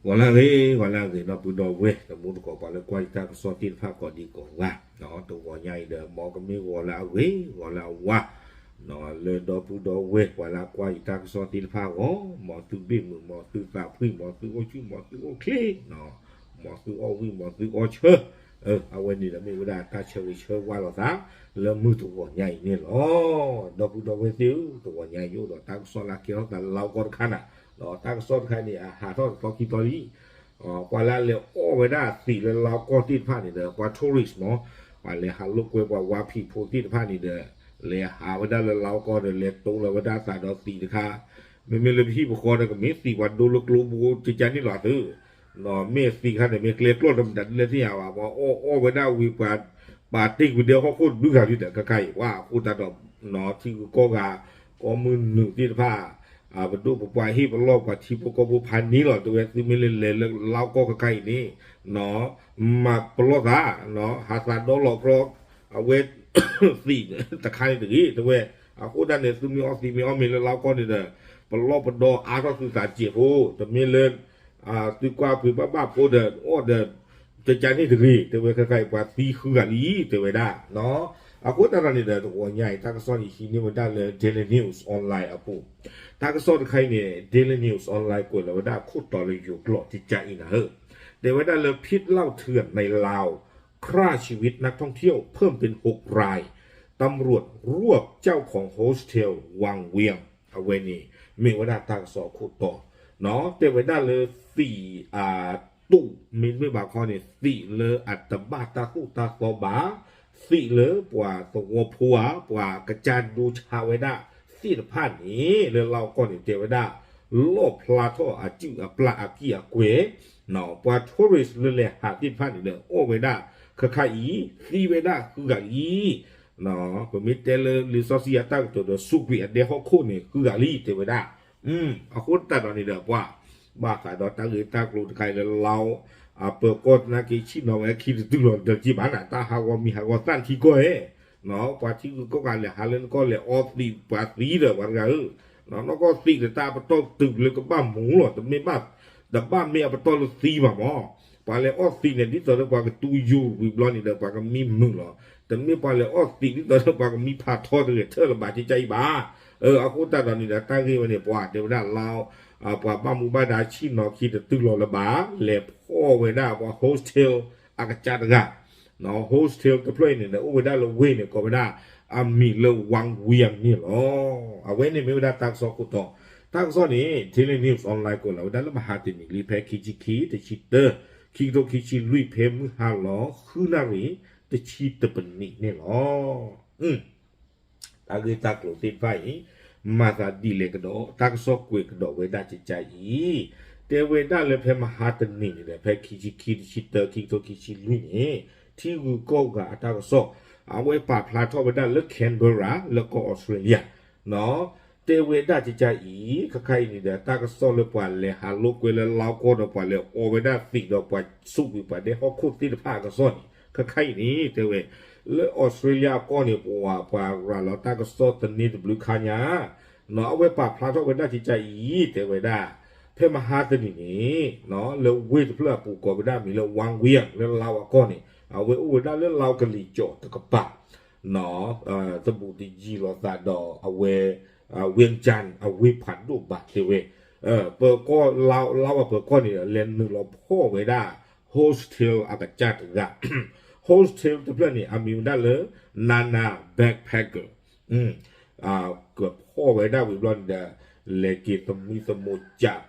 ဂီၤလၢအဂ့ၤ, ဂီၤလၢအဂ့ၤ ဒီပုၢ်ဒီဝဲၢ် တံၤသကိး ပှၤလၢကွၢ်ယတၢ်ကစီၣ်သ့ၣ်တဖၣ်ကိးဒံကိးဂၤ, တဂီၤညါအံၤဒီး မ်ကမ့ၢ်ဂီၤလၢအဂ့ၤ ဂီၤလၢအဝါ လၢဒီပုၢ်ဒီဝဲၢ် ပှၤလၢအကွၢ်ယတၢ်ကစီၣ်သ့ၣ်တဖၣ်အဂီၢ်, မ်သုဘ့ၣ်မုာ် မ်သုသးဖှံ မ်သုအိၣ်ဆူၣ် မ်သုအိၣ်ချ့ မ်သုအီၣ်ဝံၣ် မ်သုအီၣ်ဆၢ, အဝဲန့ၣ်ဒီးမ့ၢ်ဝဲဒၣ်တၢ်ဆၢဂ့ၤဆၢဝါလိာ်သး လၢမုၢ်တဂီၤညါအံၤန့ၣ်လီၤ. ဒီပုၢ်ဒီဝဲၢ်သ့ၣ်ဧၢ, တဂီၤညါအံၤ ယအိၣ်ဒီးတၢ်ကစီၣ်လၢကဲထီၣ်သးလၢလါကီၢ်တခါနၤ, ဒီးတၢ်ကစီၣ်တခါန့ၣ် အဟးထီၣ်တသီခံသီလံ ပှၤလၢအလဲၤအီၣ်ဝဲဒၣ်သံးလၢလါကီၢ်သ့ၣ်တဖၣ်န့ၣ်ဒီး ပှၤ tourist မ့ၢ် ပှၤလဲၤဟးလိာ်ကွဲ ပှၤဝါဖံးဖိသ့ၣ်တဖၣ်န့ၣ်ဒီး လဲၤဟးဝဲဒၣ်လၢလါကီၢ်ဒီး လဲၤတိလီၤဝဲဒၣ်အသးဒီးသံးတခါ, မ့မ့ၢ်လၢပဟံၣ်ပဃီဒီး ကမ့ၢ်သံးပှၤဒိလၢကျိဘိကကန့ၣ်လီၤသု, မ့ၢ်သံးခါန့ၣ် မ့ၢ်ကျဲကျီၢ်တမတၤဒ်လဲၣ်သ့ၣ်ညါဘၣ်, ပှၤအီၣ်အီၣ်ဝဲဒၣ်ဝံၤ ပှၤ ပာ်တ့ၢ်ကွံာ်ဒဲဟီၣ်ခိၣ်တဘျုးဂၤဒ်ဒီး ခဲခါအံၤ ပှၤအဃိသတးဒီး ထံဂုၤကီၢ်ဂၤ ကီၢ်မုၢ်နုာ်သ့ၣ်တဖၣ် ပဒိၣ်ပပှၢ်ဟ့ၣ်ပလီၢ်ပှၤထံဖိကီၢ်ဖိဖးန့ၢ်လီၤ တဲဝဲ သုမ့ၢ်လဲၤလဲၤလၢလါကီၢ်ခဲခါအံၤန့ၣ် မၤပလီၢ်သး ဟးသးဒီလီၤကြီ အဝဲ သံးတခါန့ၣ်တဂ့ၤ တဲဝဲ, အဃိသတးန့ၣ် သုမ့ၢ်အီၣ်သံးမ့ၢ်အီၣ်မ့ၤလၢလါကီၢ်န့ၣ်ဒီး ပလီၢ်ပဒီအါထီၣ်သုသးစဲးဖိ, တမ့ၢ်လၢ သုကွၢ်ပှ့ၤဘၣ်ဘၣ်ဖိဒီး အီၣ်ဒီး ကကန့ၣ်တဂ့ၤ တဲဝဲ ခဲခါအံၤ ပှၤသံဃုဂၤလံ တဲဝဲဒၣ်. အဃိသတးဒီးန့ၣ်ဒီး တဂီၤညါအံၤ တၢ်ကစီၣ်န့ၣ် ဟံးန့ၢ်ဝဲဒၣ်လၢ Daily News Online အပူၤ, တၢ်ကစီၣ်တခါအံၤန့ၣ် Daily News Online ကွဲးလီၤဝဲဒၣ်ခိၣ်တီလၢယိၤကျိာ်တကးအံၤနၤဧၢ, တဲဝဲဒၣ်လၢ พิษเหล้าเถื่อนในลาว ฆ่าชีวิตนักท่องเที่ยวเพิ่มเป็นหกราย ตำรวจรวบเจ้าของโฮสเทลวังเวียง အဝဲန့ၣ် မ့ၢ်ဝဲဒၣ်တၢ်ကစီၣ်အခိၣ်တီ, တဲဝဲဒၣ်လၢသံး တူး မ့တမ့ၢ်ဘၣ်ခီန့ၣ် သံးလၢအတဘၣ်တၢ်သိၣ်တၢ်သီဘၣ်, သံးလၢပှၤသဝီဖိဧါ ပှၤကစၢ်ဒိဆါဝဲဒၣ်သ့ၣ်တဖၣ်န့ၣ် လၢလါကီၢ်န့ၣ် တဲဝဲဒၣ် လီၣ်ဖျါထီၣ်အစုၣ်အပျၢ်အကံၢ်အကွဲၤ, ပှၤ tourist လၢလဲၤဟးသ့ၣ်တဖၣ်န့ၣ်ဒီး အီၣ်ဝဲဒၣ်ခဲခါအံၤ သံဝဲဒၣ်ဃုဂၤလံ ပမ့ၢ်တဲလၢလံာ်စီဆှံအတၢ်ကတိၤဒီး စူးကွံာ်အဒဲဟီၣ်ခိၣ်န့ၣ် ဃုဂၤလံ တဲဝဲဒၣ်. အဃိသတးဒီးန့ၣ်ဒီးပှၤ ဘၣ်ဃးဒီးတၢ်ဂ့ၢ်တၢ်ကျိၤတခါအံၤလၢလါ အပၢၤကီၢ်သနာ်က့ ဆ့ၣ်နီၤဝဲခံတတုၤလီၤဒီးက့ဘၣ်နၤ တၢ်ဟးဂီၤမံၤဟးဂီၤသၣ်ထံကီၢ်ဧၢ, ပှၤထံဂုၤကီၢ်ဂၤလဲၤဟးလၢနကီၢ်လဲၤအီသံးပှၤသံဒီးပှၤတဂၤဧၢ, နီၢ်ကီၢ်သံးဒီးတၢ်ပတီၢ်တုၤလၢကဘၣ်မူလီၤ တမ့ၢ်ဘၣ် တဘၣ်မ့ၢ်အပတီၢ်လၢသံဘၣ်မး, ပှၤလဲၤအီသံးန့ၣ် ဒ်သိးလၢပှၤကတူၢ်ယူၤဝံၤဘျီန့ၣ်ဒီး ပှၤကမံမုာ်လီၤ, တမ့ၢ်ပှၤလဲၤအီသံးဒ်သိးလၢပှၤကမံဖးထီတဂဲၤထၢၣ်လၢၤဘၣ် ကကါအံၤဘၣ်. အဃိသတးဒီးန့ၣ်ဒီး တၢ်ဂ့ၢ်ဝဲန့ၣ် ပှၤတဲဝဲဒၣ်လါ ပှၤဘၣ်မူဘၣ်ဒါဆ့ၣ်နီၤခံတတုၤလီၤလၢၤဘၣ်, လဲၤဖီၣ်ဝဲဒၣ်ပှၤ hostel အကစၢ်တဂၤ hostel တဖျၢၣ်အံၤန့ၣ်ဒီး အိၣ်ဝဲဒၣ်လၢဝ့ၢ်န့ၣ် ကိးဝဲဒၣ် အမံၤလၢ ဝၣ်ဝံယၣ်န့ၣ်လီၤ. အဝဲန့ၣ်မ့ၢ်ဝဲဒၣ်တၢ်ကစီၣ်ခိၣ်တီ, တၢ်ကစီၣ်န့ၣ် Daily News Online ကွဲးလီၤဝဲဒၣ်လၢမဟါတနံၤလံ ဖဲခံဆံခံ တဆံတၢ ခံကထိခံဆံလွံၢ် ဖဲမုၢ်ဟါလီၤ ဃုနၣ်ရံၣ် တဆံတပနံးန့ၣ်လီၤ. တၢ်ဂ့ၢ်တၢ်ကျိၤသ့ၣ်တဖၣ်အံၤ မၤသးဒ်လဲၣ်ကဒီး တၢ်ကစီၣ်ကွဲးကဒီးဝဲဒၣ်ကကါအံၤ, တဲဝဲဒၣ်လၢဖဲမဟါတနံၤန့ၣ်ဒီး ဖဲခံဆံခံ တဆံတၢ ခံကထိခံဆံလွံၢ်န့ၣ် ထံဂုၤကီၢ်ဂၤအတၢ်ကစီၣ် အဝဲပာ်ဖျါထီၣ်ဝဲဒၣ်လၢ Canberra လၢကီၢ်အီစထြ့လယါ တဲဝဲဒၣ်ကကါအံၤ ခဲခါအံၤန့ၣ်ဒီး တၢ်ကစီၣ်လၢပှၤလဲၤဟးလိာ်ကွဲလၢလါကီၢ်ဒီးပှၤလဲၤအီဝဲဒၣ်သံးဒီးပှၤစူးကွံာ်ပှၤဒဲဟီၣ်ခိၣ်သ့ၣ်တဖၣ်အကစီၣ်န့ၣ် ခဲခါအံၤန့ၣ် တဲဝဲ လၢအီစထြ့လယါကီၢ်န့ၣ် ပှၤ ပှၤရၤလီၤတၢ်ကစီၣ်သန့တဘျုးခါညါ အဝဲပာ်ဖျါထီၣ်ဝဲဒၣ်ကကါအံၤ တဲဝဲဒၣ် ဖဲမဟါတနံၤန့ၣ် လၢဝ့ၢ်တဖျၢၣ်အပူၤကိးဝဲဒၣ်မံၤလၢ ဝၣ်ဝံယၣ် လၢလါဝၤကီၢ်န့ၣ် အဝဲအိၣ်ဝဲဒၣ်လၢလါကလံၤစိးတကပၤ တဘူးတယံၤလိာ်သးဒီးအဝဲ ဝ့ၢ်ကၠၣ် အဝ့ၢ်ဖးဒိၣ်ဘၣ်တဲဝဲ ပၢၤကီၢ် လါဝၤပၢၤကီၢ်န့ၣ်ဒီး လဲၤနုာ်လီၤဖီၣ်ဝဲဒၣ် hostel အကစၢ်တဂၤ hostel တဖျၢၣ်န့ၣ် အမံၤဝဲဒၣ်လၢ Nana Backpacker ကဖီၣ်ဝဲဒၣ်ဝံၤဘျီန့ၣ်ဒီး လဲၤက့ၤသမံသမိး ကး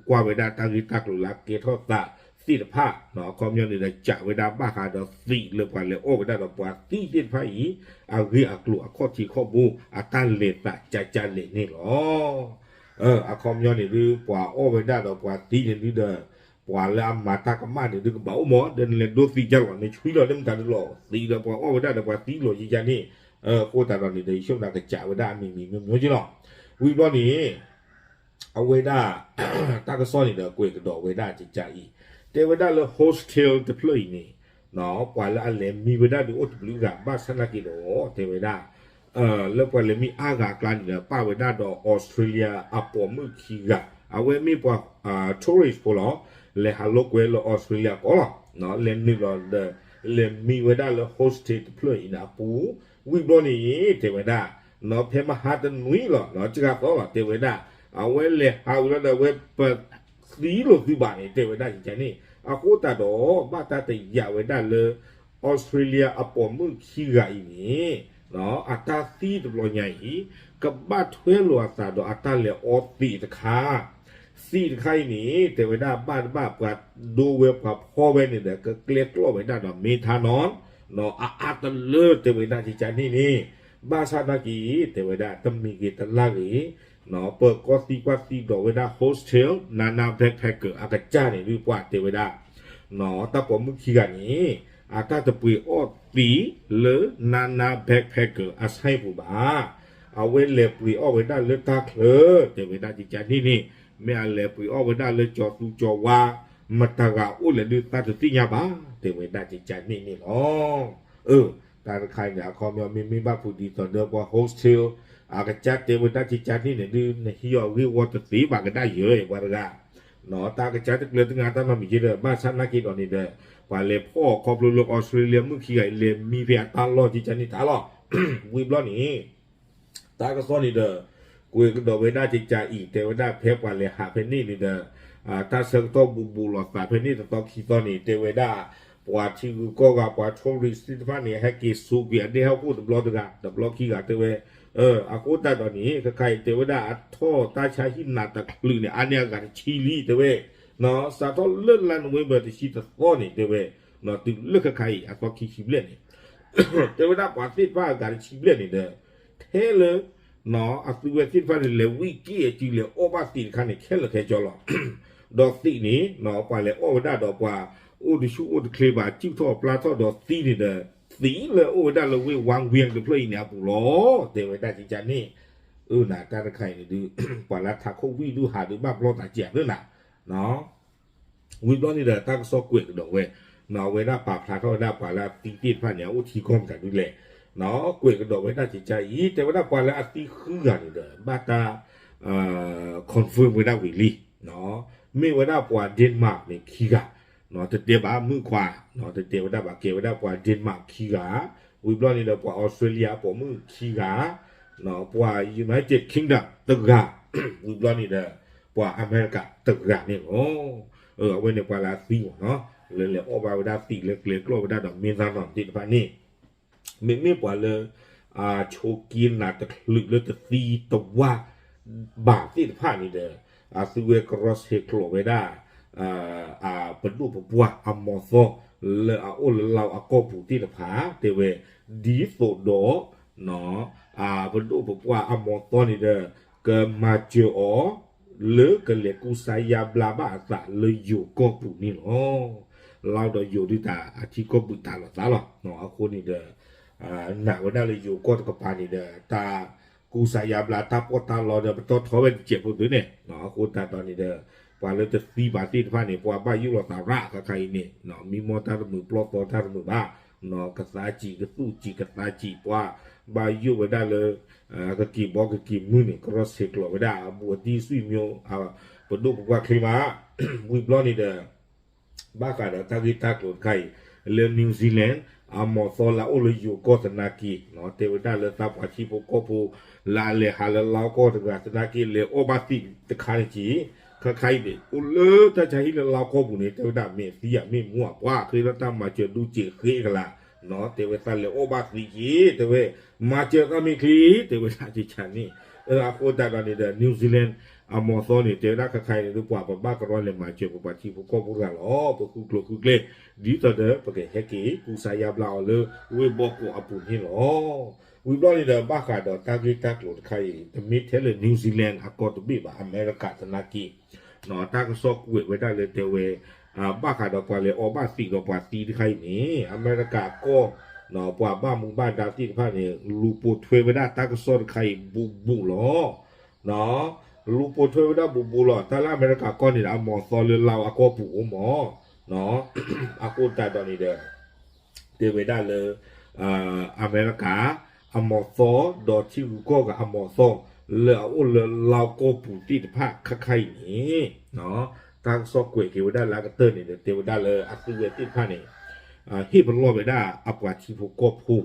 ကွၢ်ဝဲဒၣ်တၢ်ဂ့ၢ်တၢ်ကျိၤလၢအကဲထီၣ်သးသ့ၣ်တဖၣ် အခီပညီန့ၣ်ဒီး ကးဝဲဒၣ်ဘၣ်ဃးဒီးသံးလၢပှၤလဲၤအီၣ်ဝဲဒၣ်ဒီးပှၤသံသ့ၣ်တဖၣ်အံၤ အဂ့ၢ်အကျိၤအခီၣ်ထံးခီၣ်ဘိ အတၢ်လဲၤသးကကါလဲၣ်န့ၣ်လီၤ. အခီပညီန့ၣ်ဒုး ပှၤအီၣ်ဝဲဒၣ်ဒီးပှၤသံန့ၣ်ဒုးဒီး ပှၤလၢအမၤတၢ်ကမၣ်န့ၣ်ဒုးကဘၣ်အိၣ်မး ဒီးနလဲၤဒိသံးကၢ်လီၤ နဆှံလီၤလၢမတၤဒုးလီၤ သံးဒီးပှၤအီၣ်ဝဲဒၣ်ဒီးပှၤသံလီၤယံယါန့ၣ် အဃိသတးဒီးန့ၣ်ဒီး ယဆိကမိၣ်ကစးဝဲဒၣ်အမံၤမံၤမျိုးမျိုးက့လီၤ. ဝံၤဘျီန့ၣ် အဝဲဒၣ် တၢ်ကစီၣ်န့ၣ်ဒီးကွဲးကဒီးဝဲဒၣ်ကကါအံၤ တဲဝဲဒၣ်လၢ hostel တဖျၢၣ်အံၤန့ၣ် ပှၤလၢအလဲၤမံဝဲဒၣ်ဒုးအိၣ်တဘျုးဂၤ ဘၣ်ဆၣ်သနာ်က့ဒီး တဲဝဲဒၣ် လၢပှၤလဲၤမံအါဂၤအကျါန့ၣ်ဒီး ပာ်ဝဲဒၣ်ဒီး Australia အပိာ်မုၣ်ခံဂၤ အဝဲမ့ၢ်ပှၤ tourist ဖိလီၤ. လဲၤဟးလိာ်ကွဲလၢ Australia ကီးလီၤ. လဲၤနုာ်လီၤဒီး လဲၤမံဝဲဒၣ်လၢ hostel တဖျၢၣ်အံၤန့ၣ်အပူၤ, ဝံၤဘျီန့ၣ် တဲဝဲဒၣ် ဖဲမဟါတနွံလီၤ စှၤသီလီၤ တဲဝဲဒၣ် အဝဲလဲၤဟးဝံၤလီၤဒီး အဝဲပသံလိာ်သုဘၣ်န့ၣ် တဲဝဲဒၣ်ကကန့ၣ် အဃိသတးဒီး ဘၣ်တၢ်တယာ်ဝဲဒၣ်လၢ Australia အပိာ်မုၣ်ခံဂၤအံၤန့ၣ် အတၢ်သံတဘျီညါအံၤ ကဘၣ်ထွဲလိာ်အသးဒီးအတၢ်လဲၤအီသံးတခါ, သံးတခါအံၤန့ၣ် တဲဝဲဒၣ်ဘၣ်တဘၣ်ပှၤဒိဝဲပှၤဖီဝဲန့ၣ်ဒီး ကကျဲကျီၣ်ဝဲဒၣ်ဒီး methanol အအါတလၢ တဲဝဲဒၣ်ကကန့ၣ်န့ၣ်, ဘၣ်ဆၣ်နာ်က့ တဲဝဲဒၣ် တမံၤဂ့ၤတလါဂ့ၤ ပၢၤကီၢ်သံကွၢ်သံဒိးဝဲဒၣ် hostel Nana Backpacker အကစၢ်န့ၣ်ဒုး ပှၤတဲဝဲဒၣ် တၢ်ပိာ်မုၣ်ခံဂၤန့ၣ် အတၢ်တပှ့ၤအီၣ်သံးလၢ Nana Backpacker အဆၣ်ပူၤဘၣ်. အဝဲလဲၤပှ့ၤအီၣ်ဝဲဒၣ်လၢတၢ်ချၢ တဲဝဲဒၣ်ကကန့ၣ်န့ၣ်, မ့ၢ်အလဲၤပှ့ၤအီၣ်ဝဲဒၣ်လၢကၠီၤသူကၠီၤဝါ မတၤဂၤအိၣ်လဲၣ်ဒုးသးတသ့ၣ်ညါဘၣ် တဲဝဲဒၣ်ကကန့ၣ်န့ၣ်လီၤ. အၢ တၢ်တခါအံၤန့ၣ် အခီပညီမ့မ့ၢ်ဘၣ်ဖုးဒ်သိးဒီးပှၤ hostel အကစၢ်တဲဝဲဒၣ်ကကန့ၣ်န့ၣ်ဒုး နဟံးအီၤဂ့ၢ်ဝီတသ့ဘၣ်ကဒါယဲ ပှၤတဂၤ တၢ်ကစၢ်တကျၢၤတငါတၢ်နီတမံၤက့ဒီး ဘၣ်ဆၣ်နာ်က့ဒီးန့ၣ်ဒီး ပှၤလဲၤဖီၣ်ခီဖျိလၢ Australia မုၣ်ခံဂၤအံၤ လဲၤမံဖဲအတၢ်လီၢ်ကကန့ၣ်တၢ်လီၢ် ဝံၤဘျီန့ၣ် တၢ်ကစီၣ်န့ၣ်ဒီး ကွဲးကဒီးဝဲဒၣ်ကကအံၤ တဲဝဲဒၣ်ဖဲပှၤလဲၤဟးဖဲန့ၣ်န့ၣ်ဒီး တၢ်ဆၢကတီၢ်ဘူးဘူးလိာ်သးဖဲန့ၣ်တသီခံသီန့ၣ် တဲဝဲဒၣ် ပှၤထံဂုၤကီၢ်ဂၤ ပှၤ tourist သ့ၣ်တဖၣ်န့ၣ် ဟဲက့ၤစိာ်ကွံာ်အဒဲဟီၣ်ခိၣ်တဘျီတဂၤ တဘျီခံဂၤတဲဝဲ အဃိသတးဒီးန့ၣ် ခဲခါအံၤ တဲဝဲဒၣ်အထီၣ်တၢ်ဆါဟံၣ်နးတချုးန့ၣ် အါန့ၢ်အဂၤတဆံလံ တဲဝဲ စးထီၣ်လၢလါနိၣ်ဝ့ဘၢၣ်တဆံတသီန့ၣ် တဲဝဲ တုၤလၢခဲခါအံၤ အသီခံဆံဘျဲၣ်န့ၣ် တဲဝဲဒၣ်ပှၤသ့ၣ်တဖၣ်အဂၤတဆံဘျဲၣ်န့ၣ်ဒီး ထဲလၢ အသုဝဲသ့ၣ်တဖၣ်န့ၣ် လဲၤဝံၣ်က့ၣ်အစုလဲၤအီၣ်ဘၣ်သံးတခါန့ၣ် ခဲလၢာ်ခဲဆ့လီၤ. ဒီးသံးန့ၣ် ပှၤလဲၤအီၣ်ဝဲဒၣ်ဒီးပှၤအိၣ်တဆူၣ်အိၣ်တချ့ဘၣ် စုၣ်ထီၣ်ပျၢ်ထီၣ်ဒီးသံးန့ၣ်ဒီး သံးလၢအအိၣ်ဝဲဒၣ်လၢဝ့ၢ်ဝါဝ့ၢ်တဖျၢၣ်အံၤန့ၣ်အပူၤလီၤ. တဲဝဲဒၣ်ကကန့ၣ် အၢနၤတၢ်တခါအံၤန့ၣ်ဒုး ပှၤလၢထးခိၣ်ဝံၣ်ဒုးဟးဒုးဘၣ်ဘျီသးကဲးသ့နၤ ဝံၤဘျီန့ၣ်ဒီး တၢ်ကစီၣ်ကွဲးကဒီးဝဲ အဝဲဒၣ်ပာ်ဖျါထီၣ်ဝဲဒၣ်ပှၤလၢအသံသ့ၣ်တဖၣ်န့ၣ် အအိၣ်ထံကီၢ်မတၤဒုလဲၣ် ကွဲးကဒီးဝဲဒၣ်ကကအံၤ တဲဝဲဒၣ်ပှၤလၢအသံဃုဂၤန့ၣ်ဒီး ဘၣ်တၢ် confirm ဝဲဒၣ်ဝံၤလံ မ့ၢ်ဝဲဒၣ်ပှၤ Denmark န့ၣ်ခံဂၤ တတဲဘၣ်မုၣ်ခွါ တတဲဝဲဒၣ်ဘၣ်ကဲဝဲဒၣ်ပှၤ Denmark ခံဂၤ ဝံၤဘျီန့ၣ်ဒီးပှၤ Australia အပိာ်မုၣ်ခံဂၤ ပှၤ United Kingdom တဂၤ ဝံၤဘျီန့ၣ်ဒီး ပှၤအမဲရကၤတဂၤန့ၣ်လီၤ. အဝဲန့ၣ်ပှၤလၢအသံမ့ၢ်နီၤ လၢလဲၤအီၣ်ဘၣ်ဝဲဒၣ်သံးလၢကျဲကျီၣ်ဝဲဒၣ်ဒီး methanol သ့ၣ်တဖၣ်န့ၣ် မ့မ့ၢ်ပှၤလၢ အဆိးက့နးတချုးလၢတသံတဝါဘၣ်သ့ၣ်တဖၣ်န့ၣ်ဒီး အသုဝဲကရီဆဲးကျိးဝဲဒၣ် အပဒိၣ်ပပှၢ်အမီၤသီ လၢအအိၣ်လၢလါအကီၢ်ပူၤသ့ၣ်တဖၣ် တဲဝဲ ဒ်သိးဒီး အပဒိၣ်ပပှၢ်အမီၤသီန့ၣ်ဒီး ကမၤစၢၤအီၤ လၢကလဲၤကူစါယါဘျါဘၣ်အသးလၢယိၤကီၢ်ပူၤန့ၣ်လီၤ. လါဒီးယိၤဒုးတၢ်အထံကီၢ်ဘုၣ်တၢ်လီၤသးလီၤ. အဃိန့ၣ်ဒီး နာ်ဝဲဒၣ်လၢယိၤကီၢ်တကပၤန့ၣ်ဒီး တၢ်ကူစါယါဘျါတၢ်ပီးတၢ်လီဒီး ပတီၢ်ထီဝဲတစဲးဖိသုန့ၣ် အဃိသတးဒီးန့ၣ်ဒီး ပှၤလၢတသံဘၣ်သ့ၣ်တဖၣ်န့ၣ် ပှၤဘၣ်ယိၣ်လီၤသးရၣ်ခါခါအံၤန့ၣ် မံမီၢ်တၢ်တမုာ်ပျီၢ်သီတၢ်တမုာ်ဘၣ် ကသးစံးကသူၣ်စံးကသးစံး ပှၤဘၣ်ယိၣ်ဝဲဒၣ်လၢ ကက့ၤဘီကက့ၤမုၢ်န့ၣ် ကရီဆဲးကျိးဝဲဒၣ် အဘူးအတံၢ်စွံၣ်မၠိ ပဒိၣ်ပပှၢ်ချ့မး ဝံၤဘျီန့ၣ်ဒီး ဘၣ်ဃးဒီးတၢ်ဂ့ၢ်တၢ်ကျိၤတခါအံၤ လၢ New Zealand အမီၤသီလၢအအိၣ်လၢယိၤကီၢ်သနာ်က့ တဲဝဲဒၣ်လၢသးပှၢ်ထံဖိကီၢ်ဖိ လၢအလဲၤဟးလၢလါကီၢ်တဂၤသနာ်က့ လဲၤအီၣ်ဘၣ်သံးတခါန့ၣ်က့ ခါခါအံၤန့ၣ် အိၣ်လၢတၢ်ဆါဟံၣ်လၢလါကီၢ်ပူၤန့ၣ် တဲဝဲဒၣ်မ့ၢ်သံဧါမ့ၢ်မူဧါ ပှၤဃ့လီၤတၢ်မၤစၢၤဒူစ့းဃ့ကလာ် တဲဝဲသးလဲၤအီၣ်ဘၣ်သံးက့ တဲဝဲ မၤစၢၤသးမ့ၢ်ချ့ တဲဝဲဒၣ်ကကန့ၣ် အဃိသတးဒီးန့ၣ်ဒီး New Zealand အမီၤသီန့ၣ် တဲဝဲဒၣ်ခါခါအံၤန့ၣ် ပှၤပဘၣ်ကရီလဲၤမၤစၢၤပပှၤထံဖိကီၢ်ဖိတဂၤလီၤ ပဃုကျိၤဃုကျဲ ဒ်သိးဒီး ပကဟဲက့ၤကူစါယါဘျါအီၤလၢ ဝ့ၢ်ဘီကီးအပူၤန့ၣ်လီၤ. ဝံၤဘျီန့ၣ်ဒီး ဘၣ်ဃးဒီးတၢ်ဂ့ၢ်တၢ်ကျိၤတခါအံၤ တမ့ၢ်ထဲလၢ New Zealand အကီၢ်တဘ့ၣ်ဘၣ် အမဲရကၤသနာ်က့ တၢ်ကစီၣ်ကွဲးဝဲဒၣ်လၢတဲဝဲ ဘၣ်ဃးဒီးပှၤလဲၤအီၣ်ဘၣ်သံးဒီးပှၤသံတခါအံၤန့ၣ် အမဲရကၤကီၢ် ပှၤဘၣ်မူဘၣ်ဒါသ့ၣ်တဖၣ်န့ၣ် လူၤပိာ်ထွဲဝဲဒၣ်တၢ်ကစီၣ်တခါအံၤဘူးဘူးလီၤ. လူၤပိာ်ထွဲဝဲဒၣ်ဘူးဘူးလီၤ. တၢ်လၢအမဲရကၤကီၢ်န့ၣ်ဒီး အမီၤသီလၢလါအကီၢ်ပူၤအိၣ်မး အဃိသတးဒီးန့ၣ်ဒီး တဲဝဲဒၣ်လၢ အမဲရကၤ အမီၤသီ ဒီးထံဂုၤကီၢ်ဂၤအမီၤသီ လၢအအိၣ်လၢလါကီၢ်ပူၤသ့ၣ်တဖၣ်ခါခါအံၤန့ၣ် တၢ်ကစီၣ်ကွဲးက့ၤဝဲဒၣ်လၢအကတၢၢ်န့ၣ်ဒီး တဲဝဲဒၣ်လၢအသုဝဲသ့ၣ်တဖၣ်န့ၣ် ဟ့ၣ်ပလီၢ်ဝဲဒၣ်အပှၤထံဖိကီၢ်ဖိ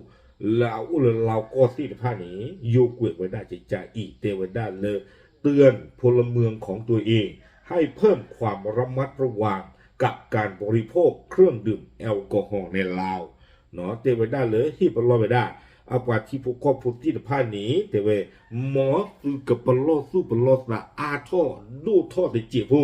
လၢအအိၣ်လၢလါကီၢ်သ့ၣ်တဖၣ်န့ၣ် ယိၤကွဲးဝဲဒၣ်ကကါအံၤ တဲဝဲဒၣ်လၢ เตือนพลเมืองของตัวเอง ให้เพิ่มความระมัดระวังกับการบริโภคเครื่องดื่มแอลกอฮอล์ในลาว တဲဝဲဒၣ်လၢဟ့ၣ်ပလီၢ်ဝဲဒၣ် အပှၤထံဖိကီၢ်ဖိသ့ၣ်တဖၣ်န့ၣ် တဲဝဲ မ်သုကပလီၢ်သူၣ်ပလီၢ်သးအါထီၣ်ဒိၣ်ထီၣ်တစဲးဖိ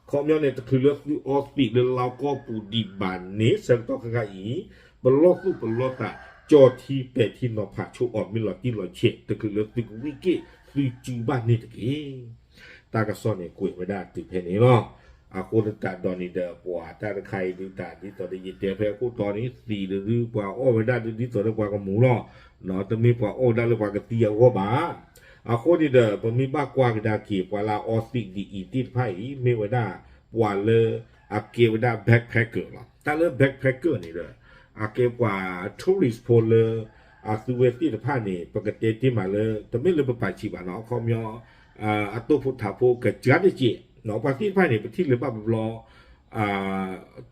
ခီပညီန့ၣ် တချုးလၢသုအီသံးလၢလါကီၢ်ပူၤဒံးဘၣ်န့ၣ် ဆၢကတီၢ်ခဲခါအံၤ ပလီၢ်သူၣ်ပလီၢ်သး ကၠီထံပဲာ်ထံနီၤဖးဆိအီၤမ့ၢ်လီၤတံၢ်လီၤဆဲး တချုးလၢသုကဝံၣ်က့ၣ်သုစုဘၣ်န့ၣ်တက့ၢ်. တၢ်ကစီၣ်န့ၣ်ကွဲးဝဲဒၣ်တုၤဖဲန့ၣ်လီၤ. အဃိသတးဒီးန့ၣ်ဒီး ပှၤတၢ်တခါအံၤဒုးတၢ် ဒ်သိးဒီးယတဲဖဲအခိၣ်တီန့ၣ် သံးဒုးပှၤအီၣ်ဝဲဒၣ်ဒ်သိးဒီးပှၤကမူၤလီၤ. တမ့ၢ်ပှၤအီၣ်ဝဲဒၣ်လၢပှၤကသံအဂီၢ်ဘၣ်. အဃိန့ၣ်ဒီး ပမ့ၢ်ဘၣ်ကွၢ်ကဒါက့ၤ ပှၤလၢအီသံးဒ်အံၤသ့ၣ်တဖၣ်အံၤ မ့ၢ်ဝဲဒၣ် ပှၤလၢအကဲဝဲဒၣ် backpacker လီၤ. တၢ်လၢ backpacker န့ၣ်ဒီး အကဲပှၤ tourist ဖိလၢ အသုဝဲသ့ၣ်တဖၣ်န့ၣ် ပကတဲတ့ၢ်မးလၢ တမ့ၢ်လၢပပာ်ဆံးဘၣ်နီၤ အခီပညီ အတိၢ်ဖိထးဖိကစှၤတစဲး ပှၤသ့ၣ်တဖၣ်န့ၣ် ပထံၣ်လၢဘၣ်ဘျီဘျီ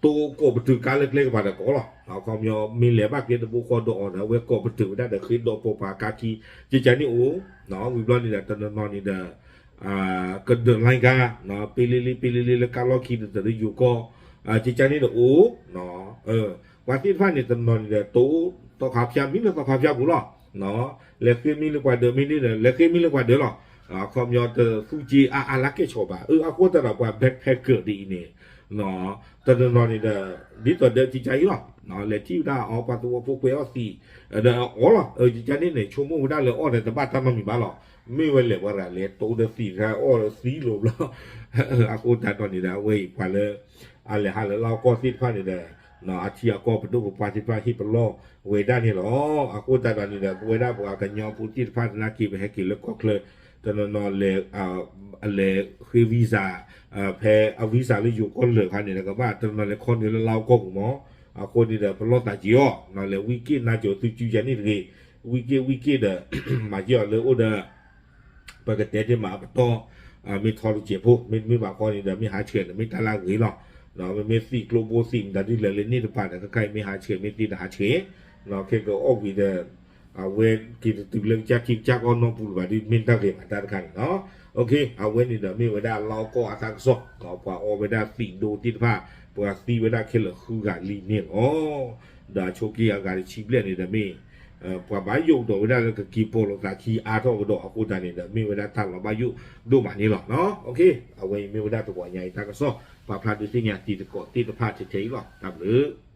တိကိးပတုာ်ကါလၢကျဲကပၤဒီးကိးလီၤ. အခီပညီ မ့ၢ်လဲၤဘၣ်ကျဲတဘိဃီဒီးအီၤဒီး အဝဲကိးပတုာ်ဝဲဒၣ်ဒီးဃ့ဒီးပိာ်ပှၤကါခံ ကကါန့ၣ်အိၣ် ဝံၤဘျီန့ၣ်ဒီး တနီၤနီၤန့ၣ်ဒီး ကဒၢးလၢကါ ပ့လ့လ့ပ့လ့လ့လၢကါလီၢ်ခံဒီးတရၢယိၤကီၢ် ကကါန့ၣ်ဒီးအိၣ် ပှၤသ့ၣ်တဖၣ်န့ၣ် တနီၤနီၤန့ၣ်ဒီး တိသီခါဖၠါ မံလၢသီခါဖၠါပူၤလီၤ. လဲၤဃ့မံလၢပှၤဒၢးမ့ၢ်န့ၣ်ဒီး လဲၤဃ့မံလၢပှၤဒၢးလီၤ. အခီပညီတသူက့အါအါလၢကဲၣ်ဆိးဘၣ်. အဃိသတးဒီးပှၤ backpacker ဒ်အံၤန့ၣ် တနီၤနီၤန့ၣ်ဒီး ဒ်သိးဒီးကကါအံၤလီၤ. လဲၤထံၣ်ဝဲဒၣ်အီၤပှၤသဝီဖိကွဲးအီၣ်သံး ဒီးအီၣ်လီၤ. ကကါန့ၣ်န့ၣ် ဆိကမိၣ်ဝဲဒၣ်လၢအီၣ်ဒီးတဘၣ်တၢ်နီတမံၤဘၣ်လီၤ. မ့ၢ်ဝဲလဲၤပှၤရၤလဲၤတိဒီးသံးတခါအီၣ်ဒီးသံလိၤဘျီ အဃိသတးဒီးန့ၣ်ဒီး အဝဲအံၤပှၤလၢ အလဲၤဟးလၢလါကီၢ်သ့ၣ်တဖၣ်န့ၣ်ဒီး အထံအကီၢ်ပဒိၣ်ပပှၢ်သ့ၣ်တဖၣ်ဟ့ၣ်ပလီၢ်ဝဲဒၣ်န့ၣ်လီၤ. အဃိသတးဒီးန့ၣ်ဒီး ပဝဲဒၣ်ပှၤကညီဖိသ့ၣ်တဖၣ်သနာ်က့ ပဟဲက့ၤလၢကီၢ်ချၢ တနီၤနီၤလဲၤ လဲၤဃ့ visa ဖဲအ visa လၢယိၤကီၢ်လၢာ်ခါန့ၣ်ဒီး ကဘၣ်တနီၤလဲၤခီနုာ်လၢလါကီၢ်ပူၤမး. အဃိန့ၣ်ဒီး ပလီၢ်သးက့ၤအီၤ လဲၤဝံၣ်က့ၣ်နါစိၤသုစုယၤန့ၣ်တဂ့ၤ. ဝံၣ်က့ၣ်ဝံၣ်က့ၣ်ဒီး မၤက့ၤအီၤလၢအိၣ်ဒီး ပကတဲတ့ၢ်မးအပတီၢ် မ့ၢ်ထီတစဲးဖိ မ့တမ့ၢ်ဘၣ်ဃီန့ၣ်ဒီး မ့ၢ်ဟးဆှဲးန့ၣ် မ့ၢ်တၢ်လၢအဂ့ၤလီၤ. မ့မ့ၢ်သံးကျိဘိသံးမတၤဒ်လဲၣ်လၢန့ၣ်တပၤဒီး ခဲခါအံၤမ့ၢ်ဟးဆှဲး မ့ၢ်သံးဒီးဟးဆှဲး ခဲကအီၣ်ဝံၤဒီး အဝဲက့ၤတတုၤလၢကစၢ်ထံကစၢ်ကီၢ်နီၢ်ပူၤလၢၤဘၣ်ဒီး မ့ၢ်တၢ်ဂ့ၤဘၣ်တၢ်တခါန့ၣ်လီၤ. အဝဲန့ၣ်ဒီးမ့ၢ်ဝဲဒၣ်လါကီၢ်အတၢ်ကစီၣ် ပှၤအီဝဲဒၣ်သံးဒိသ့ၣ်တဖၣ် ပှၤသံဝဲဒၣ်ခဲလၢာ်ဃုဂၤလံန့ၣ်လီၤ. ဒီးအဆိက့ၤအဂၤတဆံဘျဲၣ်န့ၣ်ဒီးမ့ၢ် ပှၤဘၣ်ယိၣ်ကဒီးဝဲဒၣ်လၢကက့ၤပိာ်လိာ်သးခံအါထီၣ်ကဒီးအဃိသတးန့ၣ်ဒီး မ့ၢ်ဝဲဒၣ်တၢ်လီၤဘၣ်ယိၣ်ဒိၣ်မးန့ၣ်လီၤ. အဝဲအံၤမ့ၢ်ဝဲဒၣ်တဂီၤညါအံၤ တၢ်ကစီၣ် ပာ်ဖျါဒုးသ့ၣ်ညါတံၤသကိးသ့ၣ်တဖၣ်ထဲထဲအံၤလီၤ. တၢ်ဘျုး